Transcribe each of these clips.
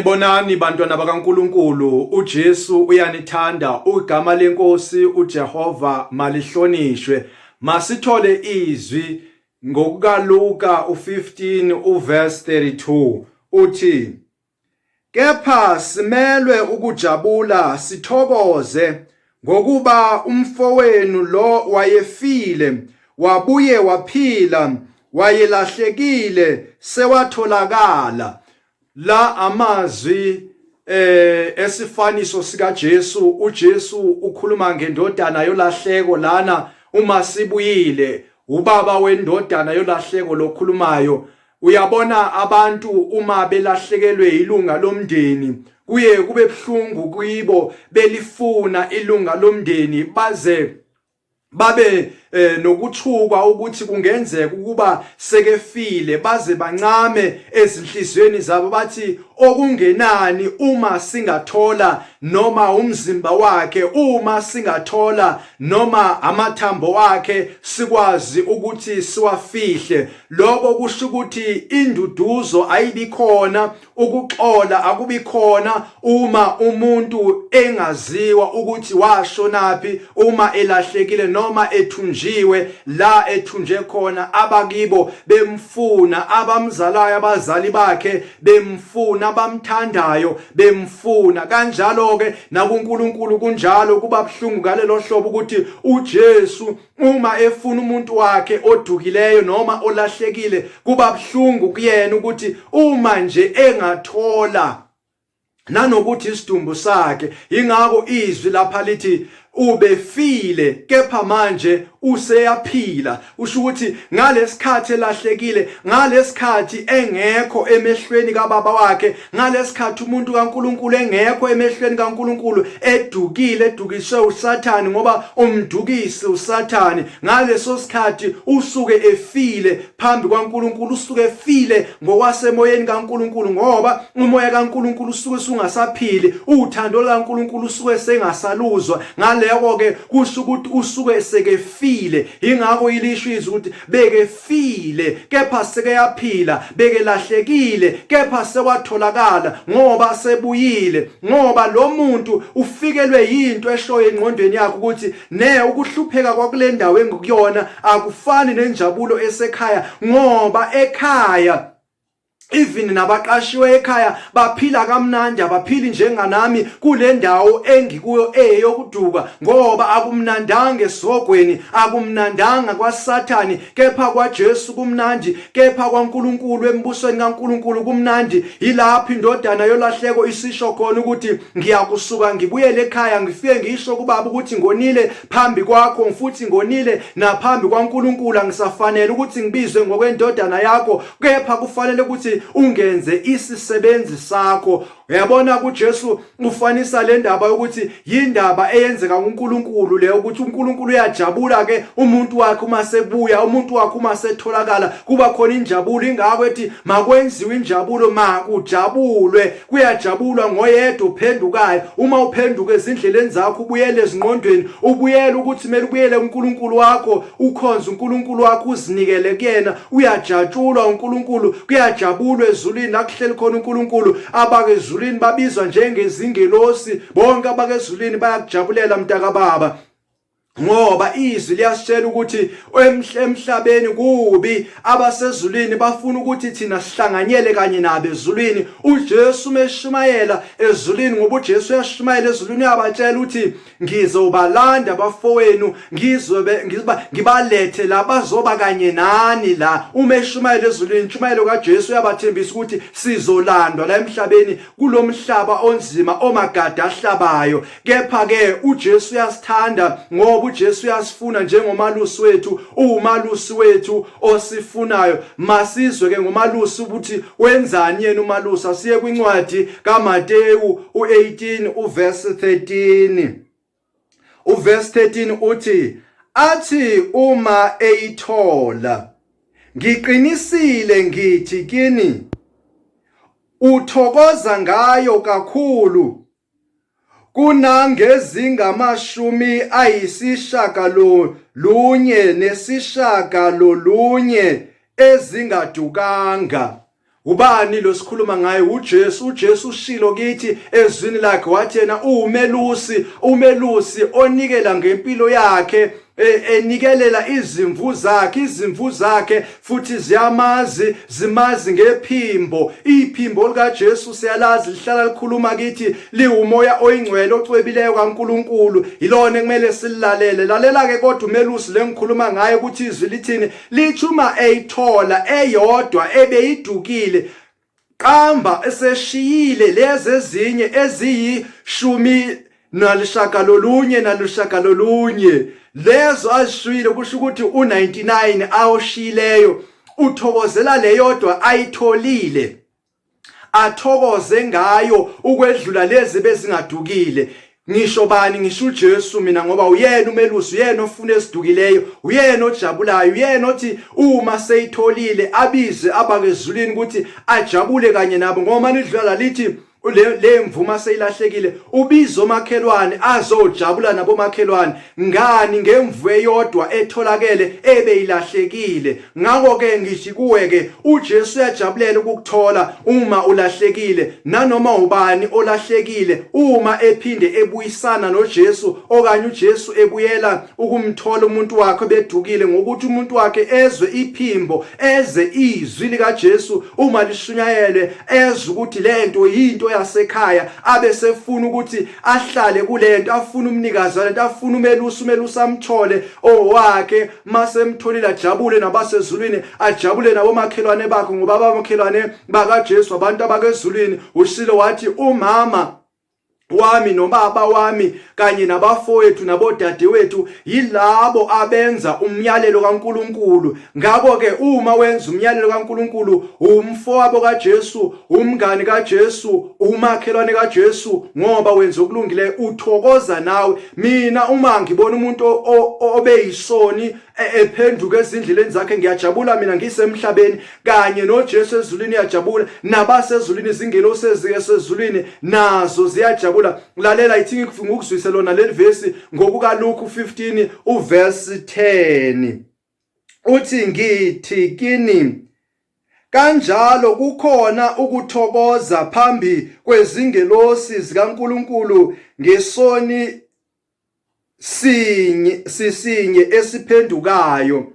Bonani bantwana bakaNkuluNkulu, uJesu uyanithanda, igama lenkosi uJehova malihlonishwe. Masithole izwi ngokukaLuka u15 uverse 32 uthi Kepha simelwe ukujabula sithokoze ngokuba umfowenu lo wayefile wabuye waphila wayelahlekile sewatholakala. La amazwi esifaniso sika Jesu. uJesu ukhuluma ngendodana yolahleko lana. Uma sibuyile, ubaba wendodana yolahleko lokhulumayo. Uyabona, abantu uma belahlekelwe ilunga lomndeni kuye kube buhlungu kuyibo, belifuna ilunga lomndeni baze babe nokuthukwa ukuthi kungenzeka ukuba sekefile, baze bancame ezinhliziyweni zabo bathi okungenani uma singathola noma umzimba wakhe, uma singathola noma amathambo wakhe, sikwazi ukuthi siwafihle. Lokho kusho ukuthi induduzo ayibikhona, ukuxola akubi khona uma umuntu engaziwa ukuthi washonaphi, uma elahlekile noma ethunjiwe la ethunje khona, abakibo bemfuna, abamzalayo abazali bakhe bemfuna, abamthandayo bemfuna. Kanjalo ke nakuNkulunkulu kunjalo, kuba buhlungu ngalelo hlobo ukuthi uJesu uma efuna umuntu wakhe odukileyo noma olahlekile, kuba buhlungu kuyena ukuthi uma nje engathola nanokuthi isidumbu sakhe. Ingakho izwi lapha lithi ubefile kepha manje useyaphila. Usho ukuthi ngalesikhathi elahlekile, ngalesikhathi engekho emehlweni kababa wakhe, ngalesikhathi umuntu kaNkuluNkulu engekho emehlweni kaNkuluNkulu, edukile, edukiswe uSathane, ngoba umdukisi uSathane, ngaleso sikhathi usuke efile phambi kwaNkuluNkulu, usuke efile ngokwasemoyeni kaNkuluNkulu, ngoba umoya kaNkuluNkulu usuke usungasaphili, uthando likaNkuluNkulu usuke sengasaluzwa. Ngaleko ke kusho ukuthi usuke sekefile. Ingakho ilisho izwi ukuthi bekefile kepha sekeyaphila, bekelahlekile kepha sewatholakala ngoba sebuyile. Ngoba lo muntu ufikelwe yinto eshoyo engqondweni yakhe ukuthi ne ukuhlupheka kwakule ndawo engikuyona akufani nenjabulo esekhaya, ngoba ekhaya even nabaqashiwe ekhaya baphila kamnandi, abaphili njenganami kule ndawo engikuyo eyokuduka, ngoba akumnandanga esihogweni, akumnandanga kwaSathane, kepha kwaJesu kumnandi, kepha kwaNkulunkulu, embusweni kaNkulunkulu kumnandi. Yilapho indodana yolahleko isisho khona ukuthi ngiyakusuka ngibuyele ekhaya, ngifike ngisho kubaba ukuthi ngonile phambi kwakho futhi ngonile naphambi kwaNkulunkulu, angisafanele ukuthi ngibizwe ngokwendodana yakho, kepha kufanele ukuthi ungenze isisebenzi sakho. Uyabona, kuJesu ufanisa le ndaba yokuthi yindaba eyenzeka kuNkulunkulu le, ukuthi uNkulunkulu uyajabula ke umuntu wakhe uma sebuya, umuntu wakhe uma setholakala, kuba khona injabulo. Ingakho ethi makwenziwe injabulo, makujabulwe. Kuyajabulwa ngoyedwa uphendukayo. Uma uphenduka ezindleleni zakho, ubuyele ezingqondweni, ubuyele ukuthi kumele ubuyele kuNkulunkulu wakho, ukhonze uNkulunkulu wakho, uzinikele kuyena, uyajatshulwa uNkulunkulu, kuyajabulwa ezulwini la kuhleli khona uNkulunkulu. Abakezulwini babizwa njengezingelosi, bonke abakezulwini bayakujabulela mntakababa, ngoba izwi liyasitshela ukuthi emhlabeni kubi, abasezulwini bafuna ukuthi thina sihlanganyele kanye nabo ezulwini. uJesu meshumayela ezulwini, ngoba uJesu uyashumayela ezulwini, uyabatshela ukuthi ngizobalanda abafowenu, ngizobe ngizoba ngibalethe la bazoba kanye nani la. Uma eshumayela ezulwini, intshumayelo kaJesu uyabathembisa ukuthi sizolandwa la emhlabeni, kulomhlaba onzima omagada ahlabayo. Kepha ke uJesu uyasithanda, ngoba uJesu uyasifuna njengomalusi wethu, uwumalusi wethu osifunayo. Masizwe ke ngomalusi ukuthi wenzani yena umalusi. Asiye kwincwadi kaMateyu u18 uverse 13. Uverse 13 uthi athi uma eyithola, ngiqinisile ngithi kini, uthokoza ngayo kakhulu kunangezingamashumi ayisishagalolunye nesishagalolunye ezingadukanga. Ubani lo sikhuluma ngaye? UJesu. UJesu ushilo kithi ezwini lakhe wathi yena uwumelusi, umelusi onikela ngempilo yakhe e, enikelela izimvu zakhe, izimvu zakhe futhi ziyamazi, zimazi ngephimbo. Iphimbo likaJesu siyalazi, lihlala likhuluma kithi, liwumoya oyingcwele ocwebileyo kaNkuluNkulu, yilona ekumele sililalele. Lalela ke kodwa umelusi lengikhuluma ngaye ukuthi izwi lithini. Lithi uma eyithola eyodwa ebeyidukile, qamba eseshiyile lezi ezinye eziyishumi nalishagalolunye nalishagalolunye, lezo azishiyile, kusho ukuthi u99 awushiyileyo uthokozela leyodwa ayitholile, athokoze ngayo ukwedlula lezi bezingadukile. Ngisho bani? Ngisho uJesu mina, ngoba uyena umelusi, uyena ofuna esidukileyo, uyena ojabulayo, uyena othi uma seyitholile abize abakezulwini ukuthi ajabule kanye nabo. Ngoba manidlula la lithi le mvuma seyilahlekile, ubiza omakhelwane azojabula nabomakhelwane. Ngani? Ngemvu eyodwa etholakele ebeyilahlekile. Ngakho-ke ngithi kuwe-ke, uJesu uyajabulela ukukuthola uma ulahlekile, nanoma ubani olahlekile uma ephinde ebuyisana noJesu, okanye uJesu ebuyela ukumthola umuntu wakhe bedukile, ngokuthi umuntu wakhe ezwe iphimbo, eze izwi likaJesu uma lishunyayelwe, ezwe ukuthi lento yinto yasekhaya, abe sefuna ukuthi ahlale kulento, afune umnikazi walento, afune umelusi, umelusi amthole owakhe. Masemtholile ajabule nabasezulwini, ajabule nabomakhelwane bakhe, ngoba abamakhelwane bakaJesu abantu abakezulwini. Ushilo wathi umama wami nobaba wami kanye nabafowethu nabodadewethu yilabo abenza umyalelo kaNkuluNkulu. Ngakho-ke uma wenza umyalelo kaNkuluNkulu, umfowabo kaJesu, umngani kaJesu, umakhelwane kaJesu, ngoba wenza okulungileyo, uthokoza nawe. Mina uma ngibona umuntu obeyisoni ephenduka ezindleleni zakhe, ngiyajabula mina ngisemhlabeni kanye noJesu ezulwini uyajabula, nabasezulwini, izingelosi ezisezulwini nazo ziyajabula. Lalela, ithi ngikuzwise lona leli vesi ngokukaLuke 15 uverse 10, uthi ngithi kini, kanjalo kukhona ukuthokoza phambi kwezingelosi zikaNkuluNkulu ngesoni sinye sisinye esiphendukayo.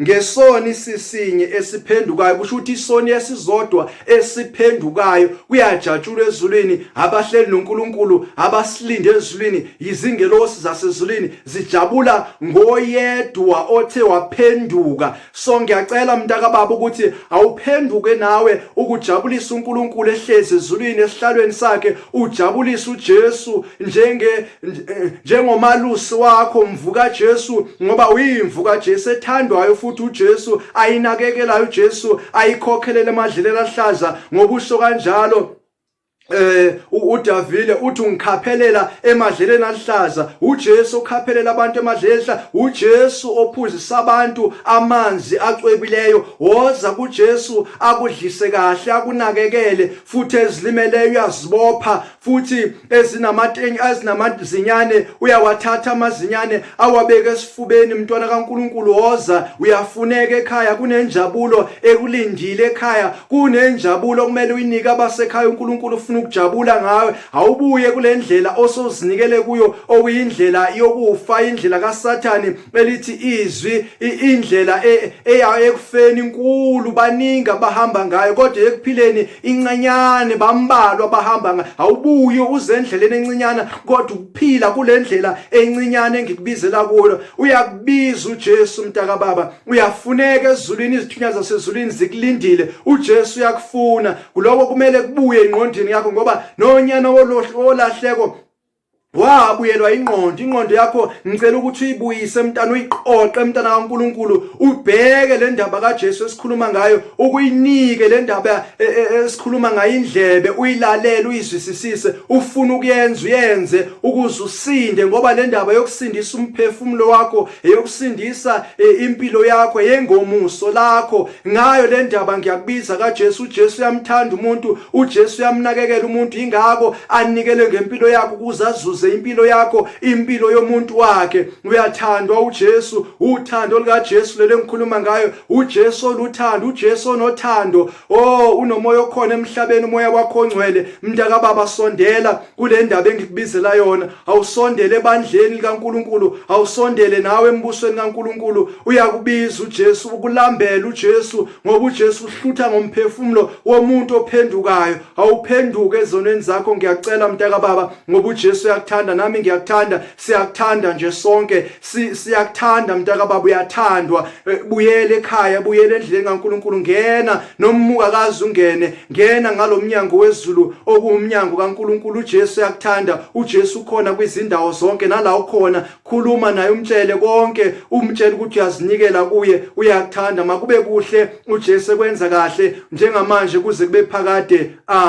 Ngesoni sisinye esiphendukayo, kusho ukuthi isoni esizodwa esiphendukayo kuyajatshulwa ezulwini. Abahleli noNkulunkulu abasilinde ezulwini, izingelosi zasezulwini zijabula ngoyedwa othe waphenduka. So ngiyacela mntakababa ukuthi awuphenduke nawe ukujabulisa uNkulunkulu ehlezi ezulwini esihlalweni sakhe, ujabulise uJesu njenge njengomalusi wakho, mvuka Jesu, ngoba uyimvu kaJesu ethandwayo futhi uJesu ayinakekelayo, uJesu ayikhokhelele emadleleni ahlaza. Ngokusho kanjalo uDavide uthi ungikhaphelela emadleleni aluhlaza. UJesu ukhaphelela abantu emadleleni aluhlaza, uJesu ophuzisa abantu amanzi acwebileyo. Woza kuJesu akudlise kahle, akunakekele, futhi ezilimeleyo uyazibopha, futhi ezinamatenyi ezinamazinyane uyawathatha amazinyane awabeke esifubeni. Mntwana kaNkuluNkulu, woza, uyafuneka ekhaya, kunenjabulo ekulindile ekhaya, kunenjabulo okumele uyinike abasekhaya. uNkulunkulu ufuna ukujabula ngawe. Awubuye kule ndlela osozinikele kuyo, okuyindlela yokufa, indlela kaSathane. Elithi izwi, indlela e, eya ekufeni inkulu, baningi abahamba ngayo, kodwa ekuphileni incanyane, bambalwa abahamba ngayo. Awubuye uze endleleni encinyana, kodwa ukuphila kule ndlela encinyane engikubizela kuyo. Uyakubiza uJesu, mntakababa, uyafuneka ezulwini, izithunywa zasezulwini zikulindile. uJesu uyakufuna. Kuloko kumele kubuye engqondweni yakho, ngoba nonyana wolahleko wabuyelwa ingqondo. Ingqondo yakho ngicela ukuthi uyibuyise mntana, uyiqoqe mntana kaNkuluNkulu, ubheke le ndaba kaJesu esikhuluma ngayo, ukuyinike le ndaba e, e, esikhuluma ngayo indlebe, uyilalele, uyizwisisise, ufuna ukuyenza uyenze ukuze usinde, ngoba le ndaba yokusindisa umphefumulo wakho, eyokusindisa e, impilo yakho, yengomuso lakho. Ngayo le ndaba ngiyakubiza kaJesu. uJesu uyamthanda umuntu, uJesu uyamnakekela umuntu, ingakho anikele ngempilo yakhe ukuze azuze abize impilo yakho impilo yomuntu wakhe. Uyathandwa uJesu, uthando likaJesu lelo engikhuluma ngayo, uJesu oluthando, uJesu onothando. Oh, unomoya okhona emhlabeni, umoya wakho ongcwele. Mntakababa, sondela kule ndaba engikubizela yona. Awusondele ebandleni likaNkuluNkulu, awusondele nawe embusweni kaNkuluNkulu. Uyakubiza uJesu, ukulambela uJesu, ngoba uJesu uhlutha ngomphefumulo womuntu ophendukayo. Awuphenduke ezonweni zakho, ngiyacela mntakababa, ngoba uJesu uyakuthanda, nami ngiyakuthanda, siyakuthanda nje sonke, siyakuthanda mntakababa, uyathandwa. Eh, buyela ekhaya, buyela endleleni kaNkuluNkulu, ngena noma ungakaze ungene, ngena ngalomnyango wezulu okuwumnyango kaNkuluNkulu. uJesu uyakuthanda, uJesu ukhona kwizindawo zonke, nala ukhona khuluma naye, umtshele konke, umtshele ukuthi uyazinikela kuye, uyakuthanda. Makube kuhle, uJesu ekwenza kahle njengamanje kuze kube phakade. Amen.